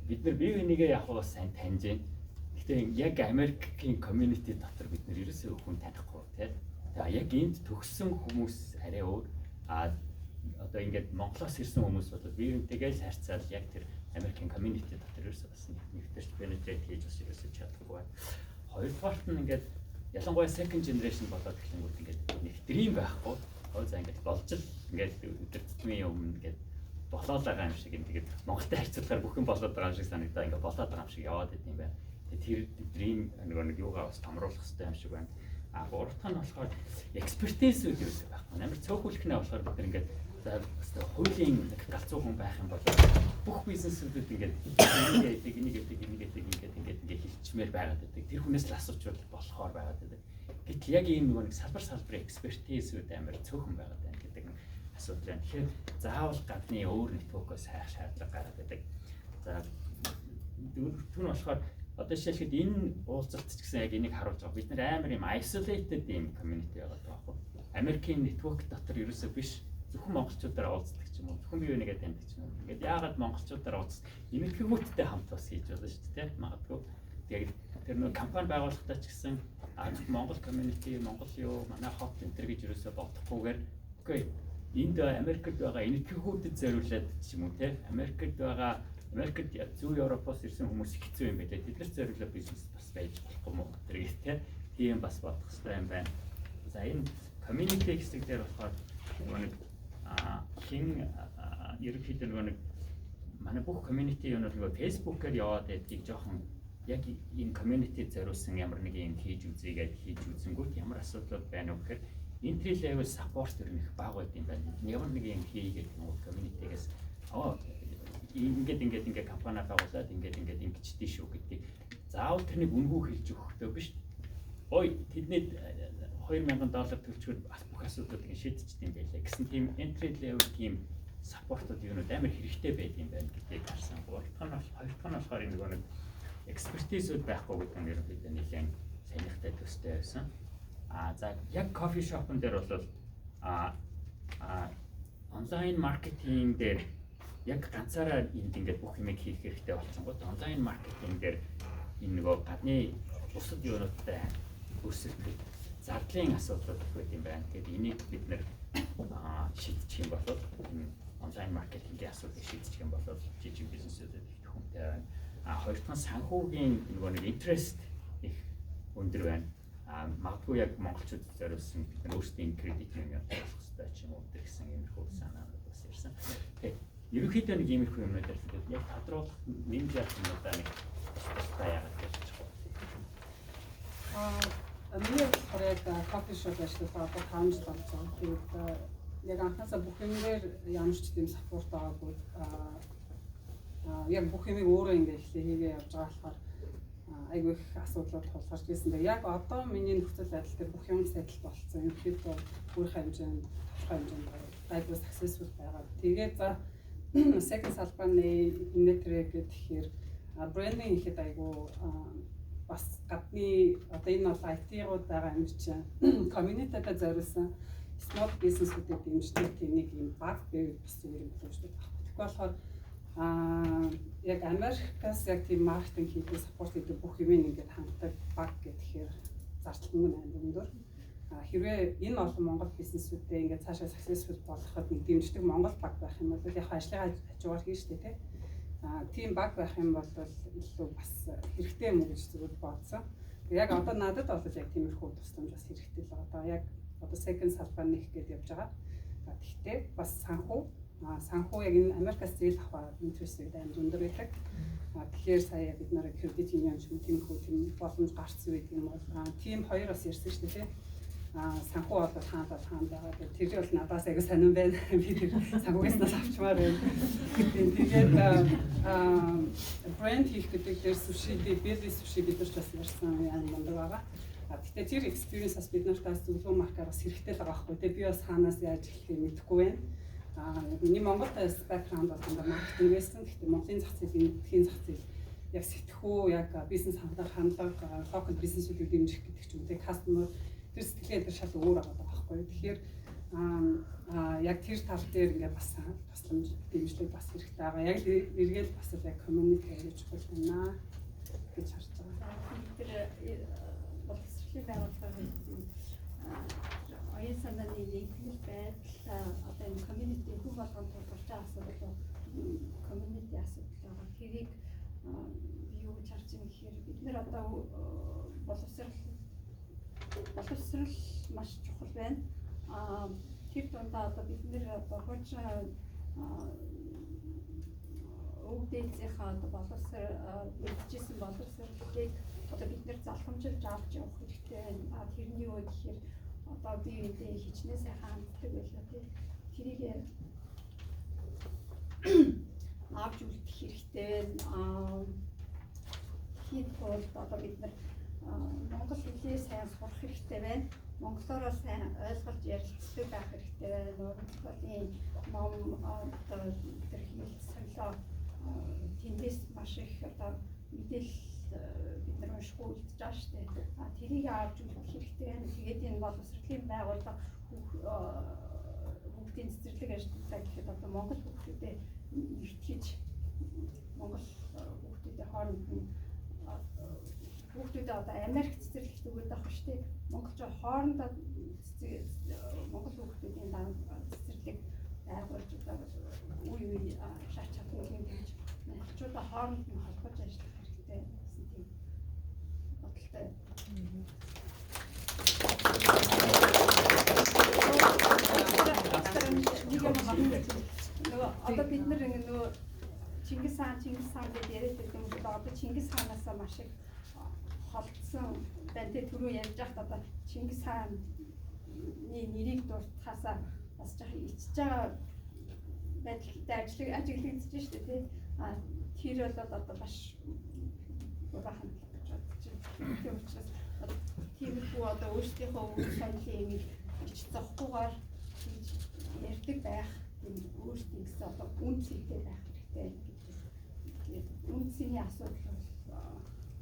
Бид нар бие бинийгээ яг уу сайн таньж байна. Гэхдээ яг Америкийн community дотор бид нар ерөөсөө хүн танихгүй, тий. Тэгээ яг энд төгссөн хүмүүс арай өөр. А одоо ингээд Монголоос ирсэн хүмүүс бол бие бинтэйгээ л харьцаал яг тэр Америкийн community дотор ерөөсөө бас нэвтэрч penetrate хийж бас ерөөсөө чадахгүй байна. Хоёрдугаарт нь ингээд ялангуяа second generation болоод эхлэнгүүт ингээд нэг dream байхгүй. Хоо, за, ингээд болж л ингээд өдөр тутмын юм ингээд болоод байгаа юм шиг юм. Тэгээд Монголтой харьцуулахаар бүх юм болоод байгаа юм шиг санагдаа, ингээд болоод байгаа юм шиг яваад идэм байна. Тэгээд тэр dream нөгөө нэг юугаа бас томруулах хэрэгтэй юм шиг байна. А гурав дахь нь болохоор expertise үүд юу байхгүй. Амар цөөхөлхнээ болохоор бид нар ингээд, за, хуулийн нэг галзуу хүн байх юм бол бүх бизнесүүдэд ингээд энийг яадаг, энийг яадаг, энийг яадаг, ингээд ингээд ингээд хилчмээр байгаад байдаг. Тэр хүнээс л асуучвал болохоор байгаад байдаг. Гэтэл яг ийм нөгөө нэг салбар салбарын expertise үүд амар цөөхөн байгаад байна гэдэг асуудал байна. Тэгэхээр заавал гадны өөр network оос хайх шаардлага гараад байдаг. За, дөрөвдүг нь болохоор одоо жишээлхэд энэ уулзалт ч гэсэн яг энийг харуулж байгаа. Бид нар амар юм isolated юм community байгаа байхгүй. Америкийн network дотор ерөөсөө биш, зөвхөн монголчуудаар уулздаг ч юм уу, зөвхөн бие бинийгээ таньдаг ч юм уу. Ингээд яагаад монголчуудаар уулзах, энэтхэгүүдтэй хамт бас хийж болно шүү дээ, магадгүй. Тэгээд тэр нөгөө компани байгуулахдаа ч гэсэн зөвхөн Монгол community, Монгол юу, манай хот энэ төр гэж ерөөсөө бодохгүйгээр, үгүй, энд Америкт байгаа энэтхэгүүдэд зориулаад ч юм уу, те, Америкт байгаа, Америкт зүүн Европоос ирсэн хүмүүс их хэцүү юм байлаа. Тэд нар зориулаад бизнес бас байж болохгүй мó тэр гэх те. Тийм бас бодох хэрэгтэй юм байна. За, энэ community хэсэг дээр болохоор нөгөө нэг хин ерөнхийдөө нөгөө нэг манай бүх community юм бол нөгөө Facebook-аар яваад байдгийг жоохон яг энэ community зориулсан ямар нэг юм хийж үзье гэж хийж үзэнгүүт ямар асуудлууд байна вэ гэхээр entry level support ер нь их бага байд юм байна. Ямар нэг юм хийгээд нөгөө community-гээс оо, ингээд ингээд ингээд компани байгуулад ингээд ингээд ингэчдээ шүү гэдгийг заавал тэрнийг үнэгүй хэлж өгөхдөө биш. Ой, тэдний 2000 доллар төлчгөр бүх асуудлыг ингэ шийдчихдэг юм байлаа гэсэн тийм entry level тийм support ууд юунууд амар хэрэгтэй байд юм байна гэдгийг харсан. Гурав дахь нь, хоёр дахь нь болохоор энэ нөгөө нэг expertise үүд байхгүй гэдэг нь ерөнхийдөө нэлээд саяныхтай төстэй байсан. А за, яг coffee shop-н дээр бол а а онлайн маркетинг дээр яг ганцаараа энд ингээд бүх юмыг хийх хэрэгтэй болчихгоо онлайн маркетинг дээр энэ нөгөө гадны бусад юунуудтай өрсөлдөх зардлын асуудлууд их байд юм байна. Тэгээд энийг бид нэр шийдчих юм бол, энэ онлайн маркетингийн асуудлыг шийдчих юм бол жижиг бизнесүүдэд их төхөмтэй байна. А хоёр дахь нь санхүүгийн нөгөө нэг interest их өндөр байна. А магадгүй яг монголчуудад зориулсан бид нар өөрсдийн credit union болох хэрэгтэй ч юм уу гэсэн иймэрхүү санаанууд бас ирсэн. Тэгээд ерөнхийдөө нэг иймэрхүү юмнууд ярьсан. Тэгээд яг тодруулах нэмж яах юмудаа нэг тусдаа яагаад гэж байна. Аа, миний болохоор яг coffee shop ажилладаг одоо 5 жил болж байгаа. Тэгээд яг анхнаасаа бүх юмээр ямар ч тийм support байгаагүй. Аа, яг бүх юмыг өөрөө ингээ эхлээ хийгээ явж байгаа болохоор айгүй их асуудлууд тулгарч ирсэн. Тэгээ яг одоо миний нөхцөл байдал дээр бүх юм settle болцсон. Ерөнхийдөө өөрийнхөө хэмжээнд, тодорхой хэмжээнд гайгүй successful байгаа. Тэгээд за, second салбар нэ гэхээр branding ихэд айгүй бас гадны одоо энэ бол IT-гууд байгаа юм чинь community-д зориулсан small business-үүдийг дэмждэг тийм нэг юм баг байвал бас зүгээр юм болов шүү дээ. Тэгэхгүй болохоор яг Америкаас яг тийм маркетинг хийдэг, support хийдэг, бүх юм ингээд хангадаг баг гэхээр зардал мөнгө амар өндөр. А хэрвээ энэ олон Монгол бизнесүүдээ ингээд цаашаа successful болгоход нэг дэмждэг Монгол баг байх юм бол яг ажлын хажуугаар хийн штэ, тий. А тийм баг байх юм бол илүү бас хэрэгтэй юм уу гэж зүгээр бодсон. Яг одоо надад бол яг тиймэрхүү тусламж бас хэрэгтэй л байгаа. Одоо яг одоо second салбар нэх гээд явж байгаа. Тэгтээ бас санхүү яг энэ Америкаас зээл авах interest rate амар өндөр байдаг. Тэгэхээр сая бид нараа credit union ч юм, тиймэрхүү тийм боломж гарцсан байдаг юм бол тийм хоёр бас ярьсан шүү дээ, тийм. Санхүү бол хаана бол хаана байгаа. Тэр бол надаас аягүй сонирн байна. Би тэр санхүүгээс нас авчмаар байна. Тэгээд брэнд хийх гэдэг дээр суши, Билли суши бид нар ч бас ярьсан юм мундаг байгаа. А гэхдээ тэр experience бас бид нарт зөвлөгөө маркаар бас хэрэгтэй л байгаа байхгүй. Тэгээ би бас хаанаас яаж эхлэхээ мэдэхгүй байна. А миний Монголд background бол дандаа маркетинг байсан. Гэхдээ Монголын зах зээл, энэтхэгийн зах зээл яг сэтгхүү, яг бизнес хандлага, local бизнесүүдийг дэмжих гэдэг ч юм уу, тэг customer тэр сэтгэлгээ тэр шал өөр байгаа байхгүй. Тэгэхээр Яг тэр тал дээр ингээ бас тусламж, дэмжлэг бас хэрэгтэй байгаа. Яг л эргээл бас л яг community аягүй чухал байна гэж харж байгаа. Тэр боловсролын байгууллагын оюун санааны нэгтгэл байдал, одоо энэ community, хүн болгонд тулгарч байгаа асуудал, community асуудал байгаа. Тэрийг би юу гэж харж байгаа гэхээр бид нар одоо боловсрал маш чухал байна. Тэр дундаа одоо бид нар одоо хуучин өвөг дээдсийнхээ одоо боловсрал, мэдчихсэн боловсролыг одоо бид нар залхамжилж авч явах хэрэгтэй байна. Тэрний юу гэхээр одоо бие биендээ хичнээн сайхан ханддаг байлаа, тий. Тэрийг авч үлдэх хэрэгтэй байна. Тэгэхийн тулд одоо бид нар монгол хэлээ сайн сурах хэрэгтэй байна. Монголоороо сайн ойлгож ярилцдаг байх хэрэгтэй байна. Уран зохиолын ном, одоо тэр хэл соёлоо, тэндээс маш их одоо мэдээлэл бид нар уншихгүй үлдэж байгаа шүү дээ. Тэрийг авч үлдэх хэрэгтэй байна. Тэгээд энэ боловсролын байгууллага хүүхдийн цэцэрлэг ажилладаг гэхэд одоо монгол хүүхдүүдэд нэгтгэж, монгол хүүхдүүдэд хооронд нь, хүүхдүүдэд одоо Америк цэцэрлэгт өгөөд байгаа шүү дээ. Монголчууд хоорондоо монгол хүүхдүүдийн цэцэрлэг байгуулж, одоо үе үе шат чадна юм гэж монголчуудаа хооронд нь холбож ажиллах хэрэгтэй гэсэн тийм бодолтой. Нэг юм нөгөө одоо бид нар ингэ нөгөө Чингис хаан, Чингис хаан гэж яриад байдаг юм бол одоо Чингис хаанаас маш их холдсон байна те. Түрүү ярьж байхад одоо Чингис хааны нэрийг дуртахаасаа бас жоохон ичж байгаа байдалтай ажиглагдаж шүү дээ, тий. Тэр бол одоо маш буруу хандлага гэж бодож байна. Тийм учраас тиймэрхүү одоо өөрсдийнхөө үр соёлын имийг ич зовхгүйгээр хийж ярьдаг байх, тийм өөрсдийн гэсэн одоо үнэ цэнтэй байх хэрэгтэй гэж. Тэгээд үнэ цэний асуудал бол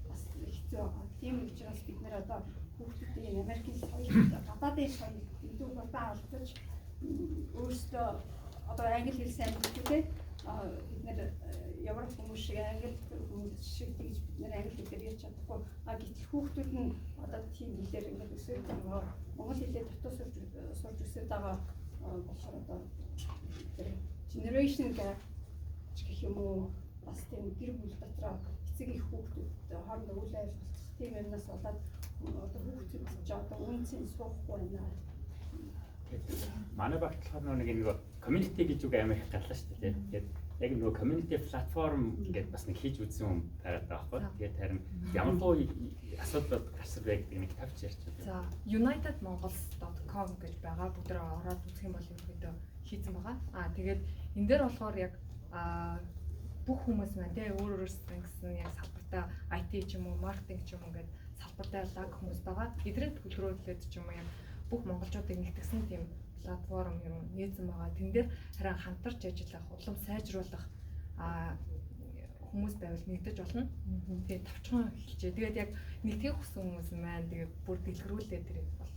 бас хэцүү байгаа. Тийм учраас бид нар одоо хүүхдүүдийн Америкийн соёл, гадаадын соёл дэндүү хурдан алдаж, өөрсдөө одоо англи хэл сайн мэддэг те, бид нар Европ хүмүүс шиг, англи хүмүүс шиг тэгж бид нар англи хэлээр ярьж чадахгүй. Гэтэл хүүхдүүд нь одоо тийм хэлээр ингээд өсөөд байгаа. Монгол хэлээр дутуу сурж өсөөд байгаа болохоор одоо тэр generation gap гэх юм уу, бас тийм гэр бүл дотроо эцэг их хүүхдүүд хоорондоо үл ойлголцох тийм юмнаас болоод одоо хүүхдүүд ч одоо үнэ цэн суухгүй байна. Манай багт болохоор нэг нөгөө community гэж үг амар их гарлаа шүү дээ. Тэгээд яг нөгөө community platform гэдээ бас нэг хийж үзсэн хүн байгаад байгаа байхгүй. Тэгээд харин ямар хуу асуудал гарсан бэ гэдэг нэг тавьж ярьчих. За, unitedmongols.com гэж байгаа. Бүгд ороод үзэх юм бол ерөнхийдөө хийцэн байгаа. Тэгээд энэ дээр болохоор яг бүх хүмүүс маань те өөр өөрөөсөө гэсэн яг салбартаа IT ч юм уу, маркетинг ч юм уу ингээд салбартаа лаг хүмүүс байгаа. Эдгээр төлрүүлээд ч юм уу яг бүх монголчуудыг нэгтгсэн тийм платформ юм нээсэн байгаа. Тэн дээр харин хамтарч ажиллах, улам сайжруулах хүмүүс байвал нэгдэж болно. Тэгээд товчхон хэлчихээ. Тэгээд яг нэгтгэх хүссэн хүмүүс маань тэгээд бүр дэлгэрүүлээд тэрийг бол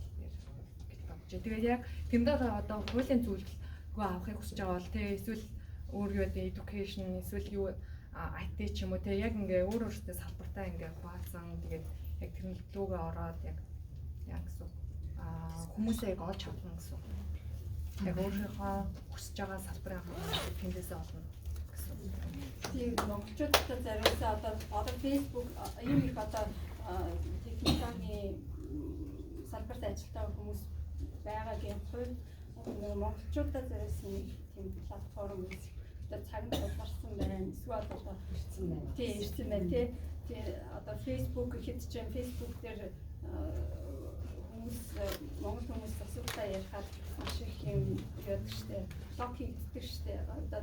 гэж бодож. Тэгээд яг тэн дээр одоо хуулийн зөвлөгөө авахыг хүсэж байгаа бол тэ эсвэл өөр юу гэдэг education эсвэл юу IT ч юм уу тэ яг ингээ өөр өөртөө салбартаа ингээ хуваалцсан, тэгээд яг тэр лүүгээ ороод яг яа гэсэн хүмүүсээ яг олж авах гэсэн. Яг өөрийнхөө хүсэж байгаа салбарын тэндээсээ олно гэсэн. Тийм, монголчуудад зориулсан одоо Facebook ийм их одоо технологийн салбарт ажилладаг хүмүүс байгаагийн хувьд нөгөө монголчуудад зориулсан нэг тийм платформ одоо цаг нь тулгарсан байна. Эсвэл одоо ирсэн байна. Тийм, ирсэн байна тий. Тэгээ одоо Facebook гэхэд чинь Facebook дээр хүмүүс, монгол хүмүүс асуудлаа ярихаар маш их юм яадаг штэ. Блок хийгддэг штэ. Одоо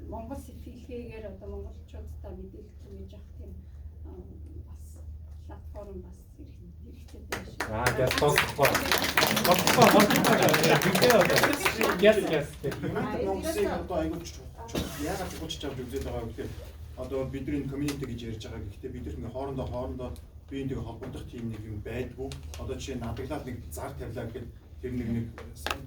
монгол сэтгэлгээгээр одоо монголчуудаа мэдээлэл түгээж авах тийм бас платформ бас хэрэгтэй байх шиг. Аа, яс босхгүй. Босхгүй, босхгүй. Yes, yes. United Mongols-ыг одоо айгуу яагаад чухалчж авч үзээд байгаа вэ гэхээр одоо бидний community гэж ярьж байгаа. Гэхдээ бид нар ингээ хоорондоо биеинтэйгээ холбогдох тийм нэг юм байдгүй. Одоо жишээ нь надаглаад нэг зар тавилаа гэхэд Тэр нэг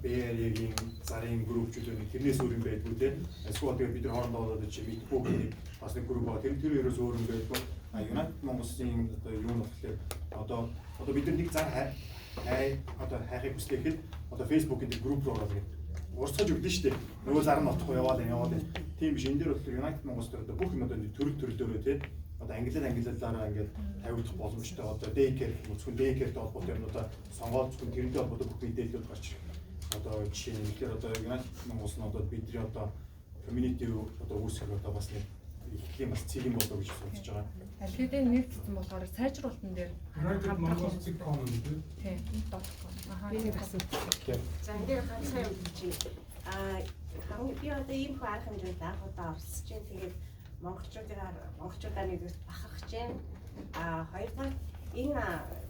Bay Area-гийн зарын группчүүд нэг тэрнээс өөр юм байдгүй те. Эсвэл тэгээд бид нар хоорондоо болоод чи мэдгүй гэдэг бас нэг групп байгаа. Тэр ерөөс өөр юм байдгүй. А United Mongols-ын одоо юу нь болохоор одоо бид нар нэг зар хай одоо хайхыг хүслэхэд одоо Facebook-ийн тэр групп руу ороод ингээд урсгаж өгдөн шүү дээ. Нөгөө зар нь отохгүй яваал яваал. Тийм биш. Энэ дээр болохоор United Mongols дээр одоо бүх юм одоо төрөл төрлөөрөө те. Одоо англиараа ингээд тавигдах боломжтой. Одоо daycare гэх юм зөвхөн daycare-тэй холбоотой юмнуудаа сонгоод зөвхөн тэрнтэй холбоотой бүх мэдээллүүд гарч ирэх. Одоо жишээ нь тэгэхээр одоо United Mongols нь одоо бидний одоо community одоо үүсгэх одоо бас нэг ихлийн бас цэг юм болоо гэж бодож байгаа. Тэгэхээр энэ нэг цэцэн болохоор сайжруулалтан дээр United Mongols.com гэдэг. Тийм, .com. Аха. Би нэг асуулт. За энэ дээр ганцхан юм хэлчихье. Би одоо ийм их арга хэмжээнд анх удаа оролцож байна. Тэгээд монголчуудаа нэгдүгээр бахархаж байна. Хоёрдугаар энэ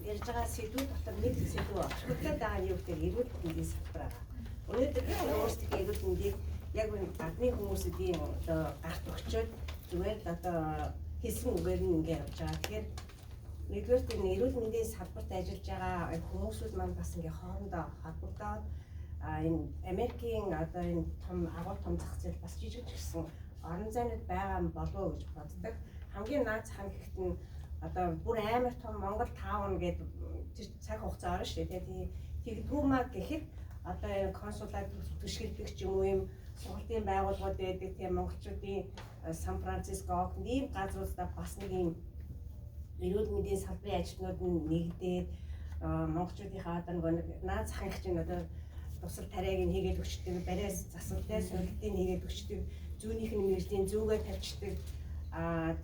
ярьж байгаа сэдвүүд дотор нэг сэдв орхигдоод байгаа нь юу гэхээр эрүүл мэндийн салбар байгаа. Өнөөдөр би өөрсдийнхээ эрүүл мэндийг яг энэ гадны хүмүүсүүдийн одоо гарт өгчөөд зүгээр л одоо хэлсэн үгээр нь ингэ явж байгаа. Тэгэхээр нэгдүгээр энэ эрүүл мэндийн салбарт ажиллаж байгаа хүмүүсүүд маань бас ингээ хоорондоо холбогдоод энэ Америкийн одоо энэ том агуу том зах зээл бас жижиг ч гэсэн орон зайнууд байгаа юм болов уу гэж боддог. Хамгийн наад зах нь гэхэд нь одоо бүр амар том Монгол таун гэдэг тэр цаг хугацаа орно шүү дээ. Тэгдгүү маа гэхэд одоо энэ консулаад түшгэлдэг ч юм уу юм сургалтын байгууллагууд байдаг, тийм монголчуудын Сан Франциско ийм газруудаа бас нэг юм эрүүл мэндийн салбарын ажилтнууд нь нэгдээд монголчуудынхаа одоо нэг наад захын чинь одоо тусал тариаг нь хийгээд өгчдөг, бариа засалтай суултыг хийгээд өгчдөг, зүүнийх нь мэрэгжлийн зүүгээ тавьчихдаг.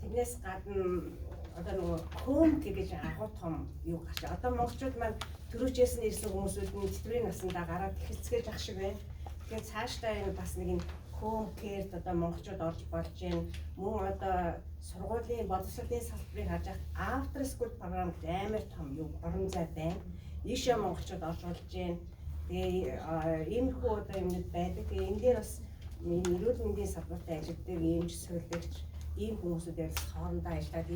Тэрнээс гадна одоо нөгөө home гэж агуу том юу гарч. Одоо монголчууд маань төрөөчөөс нь ирсэн хүмүүсүүд нь тэтгэврийн насандаа гараад эхэлцгээж ах шиг байна. Тэгэхээр цаашдаа энэ бас нэг энэ home care-д одоо монголчууд орж болж байна. Мөн одоо сургуулийн боловсролын салбарыг харж байхад after school program гэж амар том юу орон зай байна. Ийшээ монголчууд орж болж байна. Тэгээ иймэрхүү одоо юмнууд байдаг. Тэгээ энэ дээр бас энэ эрүүл мэндийн салбарт ажилладаг эмч, сувилагч ийм хүмүүсүүдээр хоорондоо ажиллаад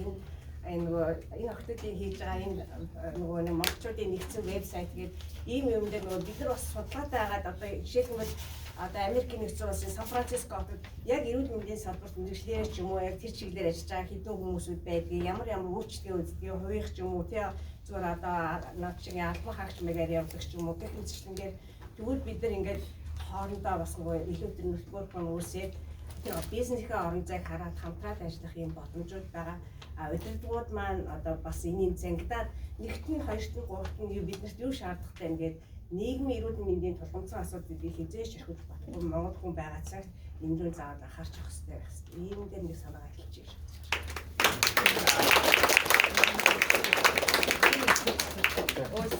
энэ нөгөө энэ охтуудын хийж байгаа энэ нөгөө нэг монголчуудын нэгдсэн вебсайт гэдэг ийм юм дээр нөгөө бид нар бас судалгаатай хагаад одоо жишээлбэл одоо Америкийн нэгдсэн улсын Сан Франциско хотод яг эрүүл мэндийн салбарт мэргэжлээр ч юм уу яг тэр чиглэлээр ажиллаж байгаа хэдэн хүмүүсүүд байдгийг ямар ямар үйлчлэгээ үздэг, хувийнх ч юм уу тий зүгээр одоо над шиг албан хаагч мэгээр явдаг ч юм уу гэх мэтчлэнгээр тэгвэл бид нар ингээд хоорондоо бас нөгөө илүү тэр network нь үүсээд тэр бизнесийн орон зайг хараад хамтраад ажиллах юм боломжууд байгаа. Удирдлагууд маань одоо бас энийг зангидаад нэгт нь хоёрт нь гуравт нь биднэрт юу шаардлагатай юм гээд нийгмийн эрүүл мэндийн тулгамдсан асуудлыг хизээж орхиж болохгүй монгол хүн байгаа цагт энэ рүү заавал анхаарч явах хэрэгтэй байх хэрэгтэй. Ийм дээр нэг санаагаа хэлчихье.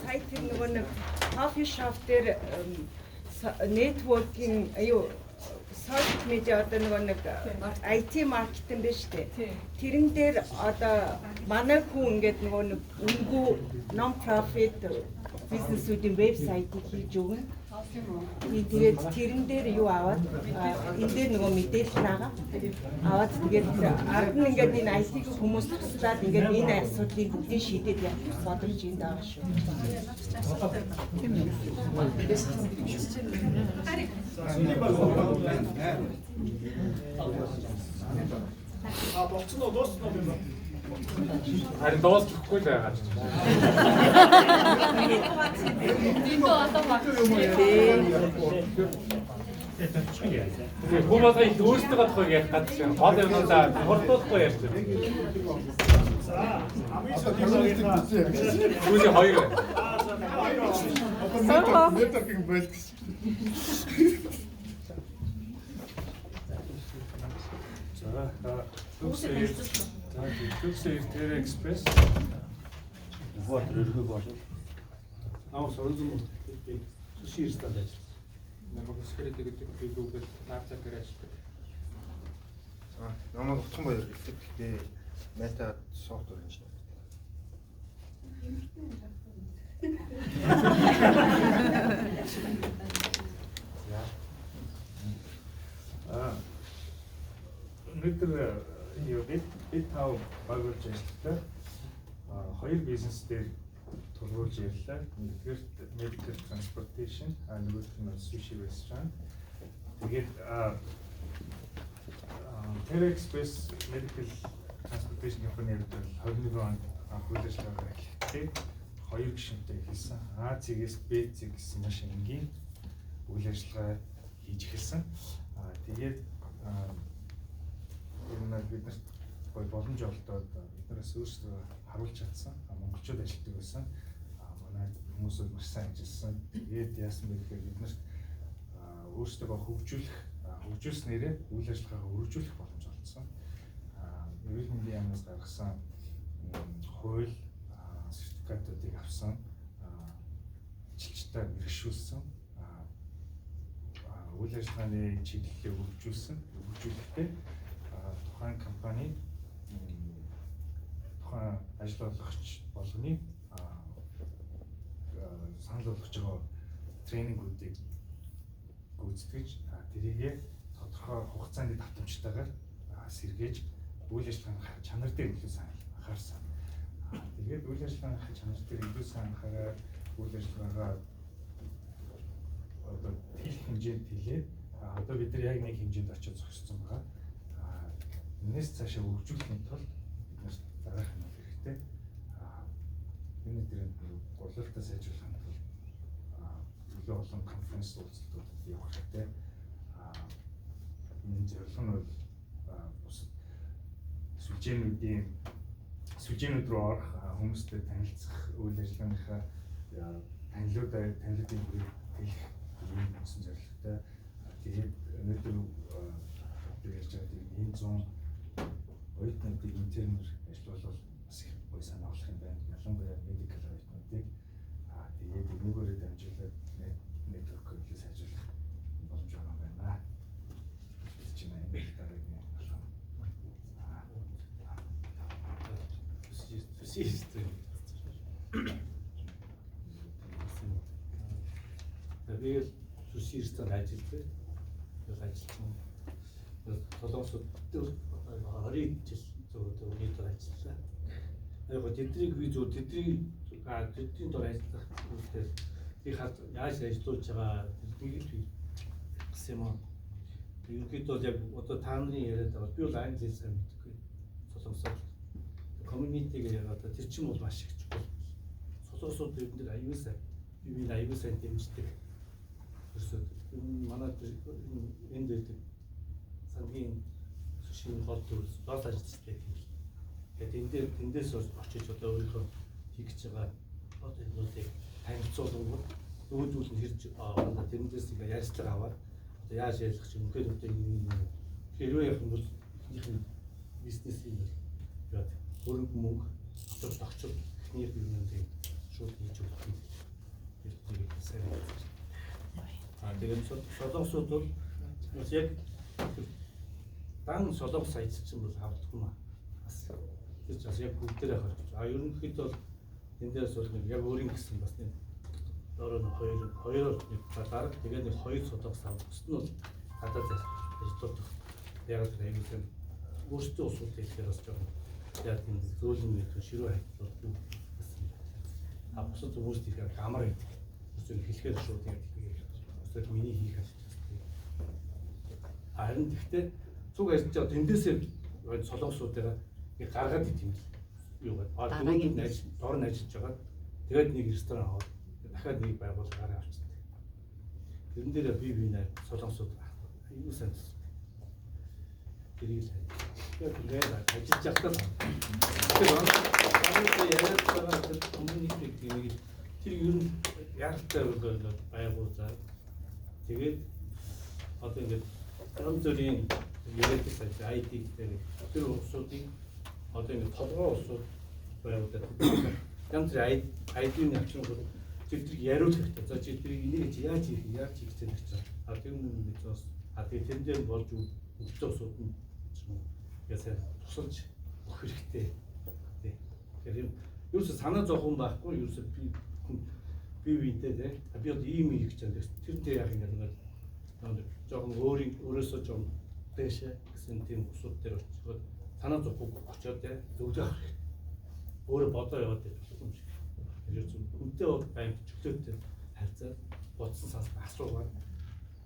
Сая тэр нөгөө нэг coffee shop дээр networking аюу social media одоо нөгөө нэг IT маркетинг биш үү? Тэрэн дээр одоо манай хүн ингээд нөгөө нэг үнэгүй non profit бизнесүүдийн вебсайтыг хийж өгнө. Тэгээд тэрэн дээр юу аваад энэ дээр нөгөө мэдээлэл байгаа. Аваад тэгээд ард нь ингээд энэ IT-г хүмүүс туслаад ингээд энэ асуудлыг бүгдийг шийдээд явах боломж энд байгаа шүү. Тийм үү. Болцсон уу, дууссан уу юм бэ? Харин дуусчихгүй л байгаа ч. Тэгээ хүмүүс их өөрсдөө тухайг ярих гэдэг чинь гол юмнуудаа хурдуулахгүй ярьж байна. За, хамгийн сүүлийн Сүүлийн хоёр байна. Одоо networking байлг. За, Төгсөө Тэр Экспресс Баатар өргөг болов. Намайг соронзон би суши ресторанд ажилласан. Намайг Өсгөрөд гэдэг би Google Лабзаар ажилладаг. За, намайг Утхан баяр гэдэг. Би Meta software engineer. За. Өнөөдөр юу бид тав байгуулж ажилладаг. Хоёр бизнес дээр тулгуурлаж ярьлаа. Нэгдүгээр medical transportation, нөгөөх нь sushi restaurant. Тэгээд Terra Express Medical Transportation компани хувьд бол 21 онд анх үйл ажиллагаа эхлэхдээ хоёр гишүүнтэй эхэлсэн. А цэгээс Б цэг гэсэн маш энгийн үйл ажиллагаа хийж эхэлсэн. Тэгээд энэ нь биднэрт гоё боломж олдоод бид нараас өөрсдөө харуулж чадсан. Монголчууд ажилладаг байсан. Манай хүмүүс бол маш сайн ажилласан. Тэгээд яасан бэ гэхээр биднэрт өөрсдөө хөгжүүлэх, хөгжүүлснээрээ үйл ажиллагаагаа өргөжүүлэх боломж олдсон. Эрүүл мэндийн яамнаас гаргасан хууль сертификатуудыг авсан, ажилчдаа бэрхшүүлсэн, үйл ажиллагааны чиглэлээ өргөжүүлсэн. Өргөжүүлэхдээ тухайн компани тухайн ажил олгогч болгоны санал болгож байгаа тренингүүдийг гүйцэтгэж, тэрийгээ тодорхой хугацааны давтамжтайгаар сэргээж үйл ажиллагааны чанар дээр илүү сайн анхаарсан. Тэгээд үйл ажиллагааны чанар дээр илүү сайн анхаараад үйл ажиллагаагаа одоо тэлэх хэмжээнд тэлээд одоо бид нар яг нэг хэмжээнд очиж зогссон байгаа. Энэс цаашаа хөгжүүлэхийн тулд бид нар дараах юм хэрэгтэй. Энэ дээр гурлалтаа сайжруулахын тулд илүү олон конференц уулзалтуудад явах хэрэгтэй. Энэ зорилго нь бол бусад сүлжээнүүд рүү орох, хүмүүстэй танилцах, үйл ажиллагааныхаа танилуудын бүрийг тэлэх ийм үндсэн зорилготой. Тэгээд өнөөдөр бид ярьж байгаа энэ 100 оюутнуудыг интернээр ажиллуулвал бас их гоё санаа болох юм байна. Ялангуяа medical оюутнуудыг тэгээд энүүгээрээ дамжуулаад network илүү сайжруулах боломж байгаа юм байна. Гэж байна. Энэ дараагийн алхам. Би л sushi restaurant ажилладаг. Тэгэл ажилласан. Солонгосууд 20 жил зөв үүний дор ажиллалаа. Яг гоо тэднийг би зөв тэдний дор ажиллах зүйлээр би яаж ажиллуулж байгаа тэрнийг л би гэсэн юм аа. Ерөнхийдөө бол яг одоо та нарын яриад байгаа би бол англи хэл сайн мэдэхгүй. Солонгосоор community гэх яг одоо тэр чинь бол маш их чухал. Солонгосууд ер нь аюул сайн би аюул сайн дэмждэг. Ерөөсөө манай энд байдаг сандгийн сушийн гол төр доор ажиллаж байдаг юм л. Тэгээд тэндээс очиж одоо өөрийнхөө хийх гэж байгаа одоо юмнуудыг танилцуулангууд өөдүүл нь хэрж одоо тэрнээс ингээ ярьцлага аваад одоо яаж ярих чинь үнэхээр одоо энэ хэрвээ явах юм бол эхнийх нь бизнесийн бол яа хөрөнгө мөнгө дотор тогтчод эхнийх юмнуудыг шууд хийж өгөх юм. Тэр сайн. Тэгээд солонгосууд бол бас яг дан солонгос ажилласан бол авдаггүй маа. Бас тэр бас яг бүгдээрээ харж. Ерөнхийдөө бол энэ дээрс бол нэг яг өөрийн гэсэн бас нэг доороо нэг хоёроор нэг дарга тэгээд нэг хоёр солонгос авах. Бусд нь бол гадаад ажилладаг. Яг л аюулгүй өөрсдөө усууд хэлэхээр бас жоохон яг тийм зөөлөн мэдээ ширүү хайрлуулдаг гэсэн. Бусад хүмүүст их амар байдаг. Өөрсдөө хэлэхээр шууд яг тэгээд миний хийх ажил. Харин тэгтээ цуг ажиллаж байгаа тэндээсээ солонгосуудаараа нэг гаргаад ит юм л юу гэдэг. Нөгөөд нь ажил дор нь ажиллаж байгаа. Тэгээд нэг ресторан аваад дахиад нэг байгууллага гараа авчдаг. Тэрэн дээр би нэр солонгосууд аюу сайн төсөлдөг. Тэрийг л яг ингээд ажиллаж явахдаа тэр яриад байгаа тэр community гэдэг нэг тэр ер нь яаралтай байгууллага. Тэгээд одоо ингээд янз бүрийн яриад байсан IT гэдэг тэр улсуудыг одоо ингээд толгой улсууд байгууллага янз бүрийн ID-ний авчрангууд тэднийг яриулах хэрэгтэй. За чи тэрийг энийг чи яаж хийх яаж хийх гэж байна. А тэр юм гэж бас а тэгээд тэрэн дээр болж өгч улсууд нь юм уу сайн тусалж өгөх хэрэгтэй. Тэгэхээр юм ерөөсө санаа зовхон байхгүй ерөөсө би хүн би биентэй тий. Би одоо ийм хийх гэж байна. Тэр дээр яах юм ингээд жоохон өөрөөсөө жоохон дээшээ гэсэн тийм усууд дээр очиод санаа зовхгүй очиод тий зөвлөгөө авах хэрэгтэй. Өөрөө бодоо яваад байх юм шиг. Тэр зөв хүнтэй бол байнга чөлөөтэй харьцаад бодсон санаа асуугаад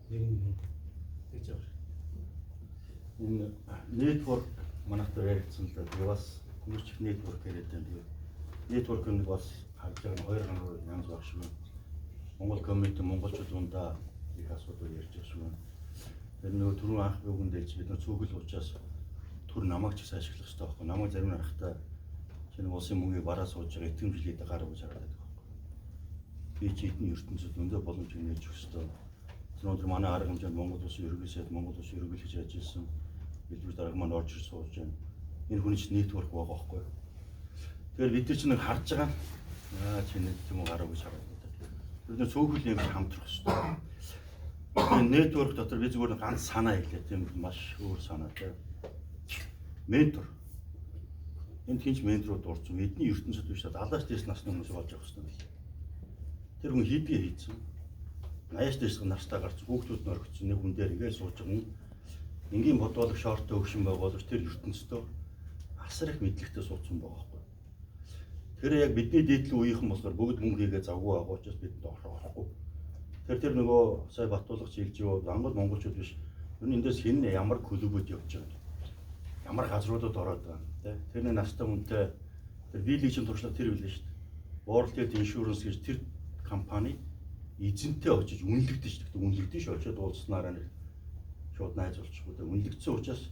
нэг нэг тэгж явах. Энэ network манайхтай яригдсан л да. Тэгээ бас хүмүүс ч network яриад байна. Тэгээ network нэг бас харж байгаа нь хоёр ганц янз баг шиг байна. Монгол community монголчууд дундаа их асуудал ярьж байгаа шиг байна. Тэр нөгөө түрүүн анх үгэнд хэлж бид нар цөөхөл учраас түр намайг ч гэсэн ашиглах хэрэгтэй байхгүй. Намайг зарим нь харахтаа чи нэг улсын мөнгийг бараа сууж байгаа итгэмжлээд гар өгч хараад байдаг байхгүй. Би чи эдний ертөнцид өндөө боломж нээж өгөх хэрэгтэй. Тэр өнөөдөр манай арга хэмжээнд Монгол улсын ерөнхий сайд, Монгол улсын ерөнхийлөгч ажилласан бэлтгэж дарга маань орж ирж сууж байна. Энэ хүний чинь network байгаа байхгүй. Тэгэхээр бид нар чинь нэг харж байгаа аа чи нэг юм гараа өгч хараад байдаг. Бид нар цөөхөл юм хамтрах хэрэгтэй. Энэ network дотор би зүгээр ганц санаа хэлээ тийм маш өөр санаа тийм. Ментор. Энд хинч менторууд дурдсан. Эдний ертөнцид биш 70-аас дээш насны хүмүүс болж явах хэрэгтэй юм. Тэр хүн хийдгээ хийцэн. 80-аас дээш настай гарч хүүхдүүд нь орхицсан нэг хүн дээр игээл сууж байгаа хүн. Энгийн бодвол шортой өгшин байгуулж тэр ертөнцийн асар их мэдлэгтэй суудсан байгаа байхгүй. Тэр яг бидний дээдлийн үеийнхэн болохоор бүгд мөнгө хийгээ завгүй байгаа учраас бидэнд орохгүй. Тэр нөгөө сая Батулгач хэлж юу дангал монголчууд биш. Ер нь эндээс хэн ямар клубүүд явж байгаа. Ямар газруудад ороод байгаа тий. Тэрний настай хүнтэй тэр биелэг чинь туршлага тэр билээ шүү дээ. World Health Insurance гэж тэр компани эзэнтэй очиж үнэлэгдэж шүү дээ. Үнэлэгдэж очиод уулзсанараа нэг шууд найз болчихгүй дээ. Үнэлэгдсэн учраас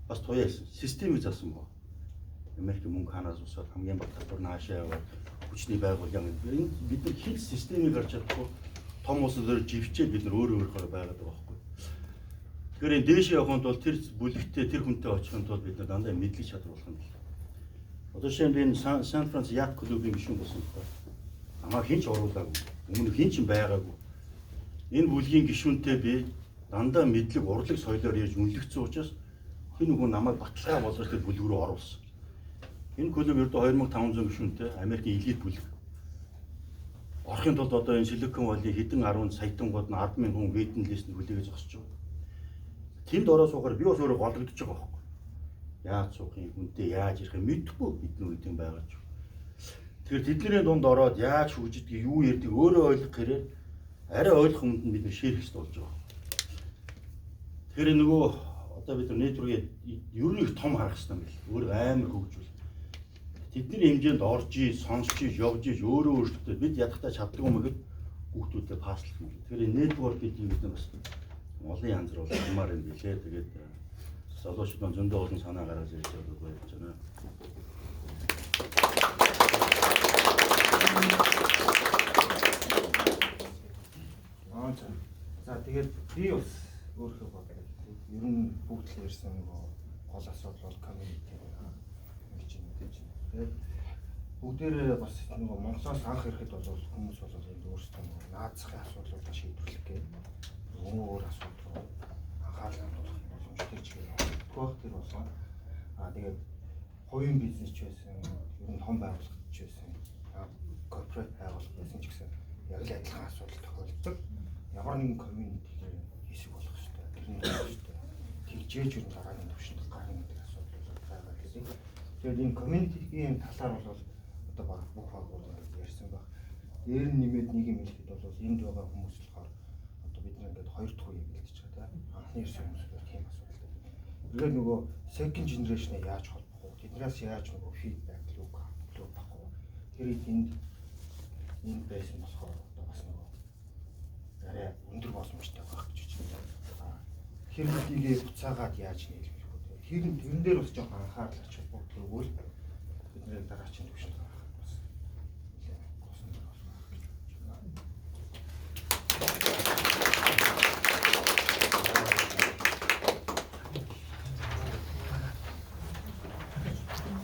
бас туяа хийсэн. Системийг заасан баг. Америк мөнгө хаанаас усаад хамгийн бага татвар наашаа яваад хүчний байгууллага энэ бид нар хэл системийг гарч чадахгүй том улсад өөр живчээд бид нар өөрөө өөрөөр байгаад байгаа байхгүй. Тэгэхээр энэ дээшээ явахын тулд тэр бүлэгтээ тэр хүнтэй очихын тулд бид нар дандаа мэдлэг чадвар болох юм байна. Одоо жишээ нь би энэ Сан Франциско Yacht Club-ийн гишүүн болсон л байна. Намайг хэн ч оруулаагүй. Өмнө хэн ч байгаагүй. Энэ бүлгийн гишүүнтэй би дандаа мэдлэг урлаг соёлоор ярьж үнэлэгдсэн учраас хэн хүн намайг баталгаа болгож тэр бүлэг рүү оруулсан. Энэ клуб ердөө 2500 гишүүнтэй Америкийн элит бүлэг. Орохын тулд одоо энэ Silicon Valley хэдэн 10 саятангууд нь 10,000 хүн waiting list-д хүлээгээ зогсож байгаа. Тэнд ороо суухаар би бас өөрөө гологдож байгаа байхгүй. Яаж суух юм, хүнтэй яаж ярих юм мэдэхгүй бидний үед юм байгаа ч. Тэгэхээр тэдний дунд ороод яаж хөгжидгийг, юу ярьдгийг өөрөө ойлгох хэрээр арай ойлгох хүнд нь бид нэр шеэр хийх болж байгаа. Тэгэхээр нөгөө одоо бид нар network-ийг ер нь их том харах хэрэгтэй юм байна. Өөр амар хөгжүүл. Тэдний хэмжээнд орж ий, сонсч ий, явж ий, өөрөө өөрсдөө бид ядахтаа чаддгүй юм гэхэд хүүхдүүдэд паслах юм. Тэгэхээр энэ network гэдэг юм бас олон янз бүр болмаар юм билээ. Тэгээд залуучууд маань зөндөө олон санаа гаргаж ирж байгааг баярлж байна. За тэгээд би бас өөрийнхөө бодлоо. Ер нь бүгд л ярьсан нөгөө гол асуудал бол community ингэж юм гэж. Тэгээд бүгдээрээ бас нөгөө Монголоос анх ирэхэд бол хүмүүс бол энд өөрсдөө нөгөө наацхийн асуудлуудаа шийдвэрлэх гээд өөр асуудал руу анхаарал хандуулах боломжтой ч гэх юм. Тэр болгоо. Аа тэгээд хувийн бизнес ч байсан, ер нь том байгууллага ч байсан, корпорат байгууллага байсан ч гэсэн яг л адилхан асуудал тохиолддог. Ямар нэгэн community-гээр хэсэг болох ёстой, тэр нь ёстой. Тэгжээж ер нь дараагийн түвшинд гарна гэдэг асуудал байгаа гэдэг. Тэгээд энэ community-гийн талаар бол одоо баг бүх багууд ингээд ярьсан баг. Дээр нь нэмээд нэг юм хэлэхэд бол энд байгаа хүмүүс болохоор одоо бид нар ингээд хоёр дахь үе бэлдэж байгаа тийм. Анхны ирсэн хүмүүс бол тийм асуудалтай. Тэгээд нөгөө second generation-ыг яаж холбох вэ? Тэднээс яаж нөгөө feedback loop авах вэ? Тэр үед энд байсан болохоор одоо бас нөгөө арай өндөр боломжтой байх гэж байна. Тэр хэдийгээ буцаагаад яаж нийлүүлэх вэ? Тэрэн дээр бас жоохон анхаарал ач холбогдол өгвөл бид нэр дараагийн түвшинд гарах бас нэлээд госон болох гэж бодож байна.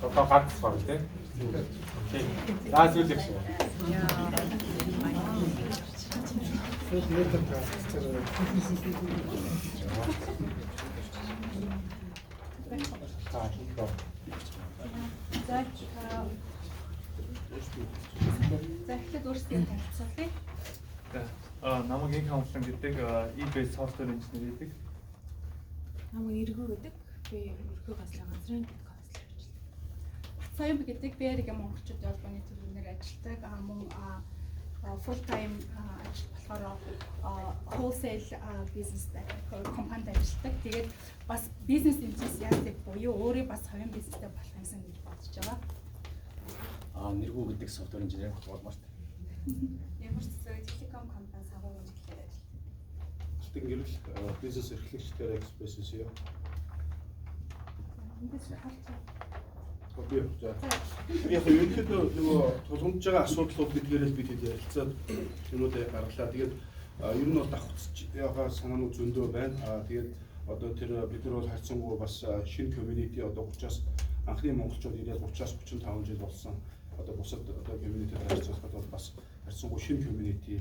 Одоо ганц баг тий. За сүүлийн шиг. За эхлээд өөрсдөө танилцуулъя. Намайг Инх Хамлан гэдэг eBay software engineer гэдэг. Намайг Эргүү гэдэг. Би Эргүү ганцлаа газрын консулт ажилладаг. Соён гэдэг Bay Area-гийн монголчуудын холбооны төвлөрнөр ажилладаг. Мөн full time ажил болохоор wholesale бизнес компанид ажилладаг. Тэгээд бас бизнес enthusiast буюу өөрөө бас хувийн бизнестэй болох юмсан гэж бодож байгаа. Нэргүү гэдэг software engineer Walmart. Ямар ч зүйл телеком компани санхүү үйлчлэлээр ажилладаг. Алтан гэрэл бизнес эрхлэгч дээр Express CEO. Эндээс харж Би за. Яг нь ерөнхийдөө нөгөө тулгамдж байгаа асуудлууд гэдгээрээ л бид хэд ярилцаад юмнуудыг гаргалаа. Тэгээд ер нь бол давхцаж байгаа санаанууд зөндөө байна. Тэгээд одоо тэр бид нар бол харьцангуй бас шинэ community, одоо 30-аас анхны монголчууд ирээд 30-аас 35 жил болсон. Одоо бусад одоо community-д харьцуулахад бол бас харьцангуй шинэ community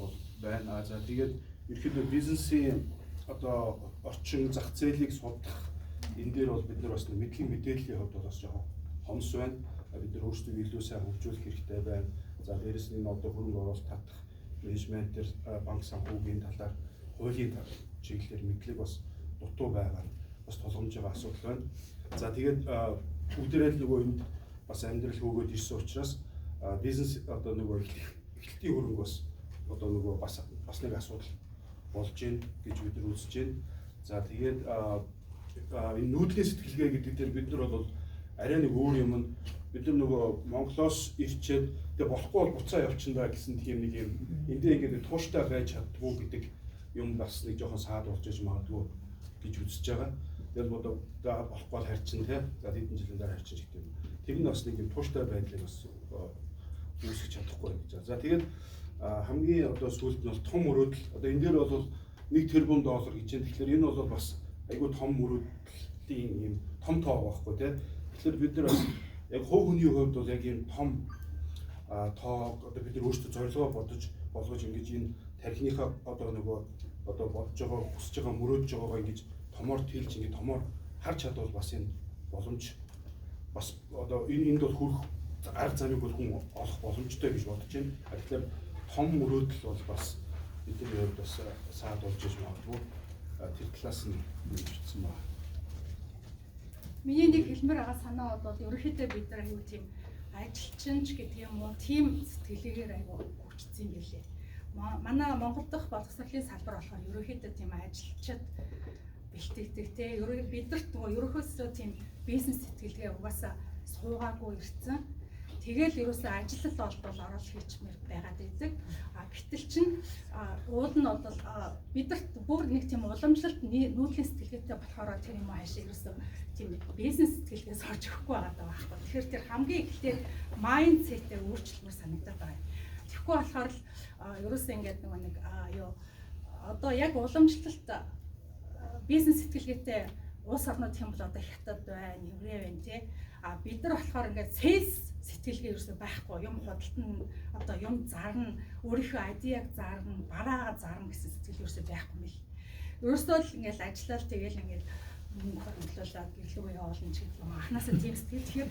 бол байна. За, тэгээд ерөнхийдөө бизнесийн одоо орчин зах зээлийг судлах энэ дээр бол бид нар бас мэдлэг мэдээллийн хувьд бол бас жоохон хомс байна. Бид нар өөрсдөө илүү сайн хөгжүүлэх хэрэгтэй байна. За, дээрэс нь энэ одоо хөрөнгө оруулалт татах менежмент төр, банк санхүүгийн талаар, хуулийн чиглэлээр мэдлэг бас дутуу байгаа нь бас тулгамж байгаа асуудал байна. За, тэгээд бүгдээрээ л нөгөө энд бас амьдрал хөөгөөд ирсэн учраас бизнес одоо нөгөө эхлэлтийн хөрөнгө бас одоо нөгөө бас нэг асуудал болж гин гэж бид нар үзэж байна. За, тэгээд энэ нүүдлийн сэтгэлгээ гэдэг дээр бид нар бол арай нэг өөр юм нь бид нар нөгөө Монголоос ирчээд тэгээ болохгүй бол буцаа явчихна гэсэн тийм нэг юм эндээ ингээд тууштай байж чаддгүй гэдэг юм бас нэг жоохон саад болж иж магадгүй гэж үзэж байгаа. Тэгэл одоо болохгүй бол харчин те. За, хэдэн жилийн дараа харчин гэдэг юм. Тэр нь бас нэг юм тууштай байдлыг бас үүсгэж чадахгүй гэж. За, тэгээд хамгийн одоо сүүлд нь бол том мөрөөдөл. Одоо энэ дээр бол 1 тэрбум доллар гэж байна. Тэгэхээр энэ бол бас айгүй том мөрөөдлийн юм том тоо байхгүй те. Тэгэхээр бид нар бас яг хувь хүний хувьд бол яг ийм том тоо одоо бид нар өөрсдөө зорилгоо бодож болгож ингэж энэ тархиныхаа одоо нөгөө одоо бодож байгаа, хүсэж байгаа, мөрөөдөж байгаагаа ингэж томоор тэлж, ингэж томоор харж чадвал бас энэ боломж бас одоо энэ энд бол хүрэх арга замыг бол хүн олох боломжтой гэж бодож байна. Тэгэхээр том мөрөөдөл бол бас бидний хувьд бас саад болж иж магадгүй, тэр талаас нь бичсэн байна. Миний нэг хэлмээр байгаа санаа бол ерөнхийдөө бид нар аюу тийм ажилчин ч гэдэг юм уу, тийм сэтгэлгээгээр аюу хөгжсөн юм билээ. Манай Монгол дахь боловсролын салбар болохоор ерөнхийдөө тийм ажилчид бэлтгэдэг те. Бидэрт нөгөө ерөнхийдөө тийм бизнес сэтгэлгээ угаасаа суугаагүй ирсэн. Тэгэл ерөөсөө ажиллал олдвол орол хийчмээр байгаад байдаг. А гэтэл чин уул нь бол бидэрт бүр нэг тийм уламжлалт нүүдлийн сэтгэлгээтэй болохоор тэр юм хаашаа ерөөсөө тийм бизнес сэтгэлгээ сорж өгөхгүй байгаа даа байхгүй. Тэгэхээр тэр хамгийн эхлээд mindset-ээр өөрчлөлмөр санагдаад байгаа юм. Тэгэхгүй болохоор л ерөөсөө ингээд нөгөө нэг юу одоо яг уламжлалт бизнес сэтгэлгээтэй улс орнууд гэх юм бол одоо Хятад байна, Еврей байна тий. А бид нар болохоор ингээд sales сэтгэлгээ ерөөсөө байхгүй. Юм худалдан одоо юм зарна, өөрийнхөө idea-г зарна, бараагаа зарна гэсэн сэтгэл ерөөсөө байхгүй юм бил. Ерөөсөө л ингээд ажиллаад тэгэл ингээд мөнгө хөрөнгөлүүлээд гэрлүүгээ явуулна ч гэдэг юм. Анхнаасаа тийм сэтгэл. Тэгэхээр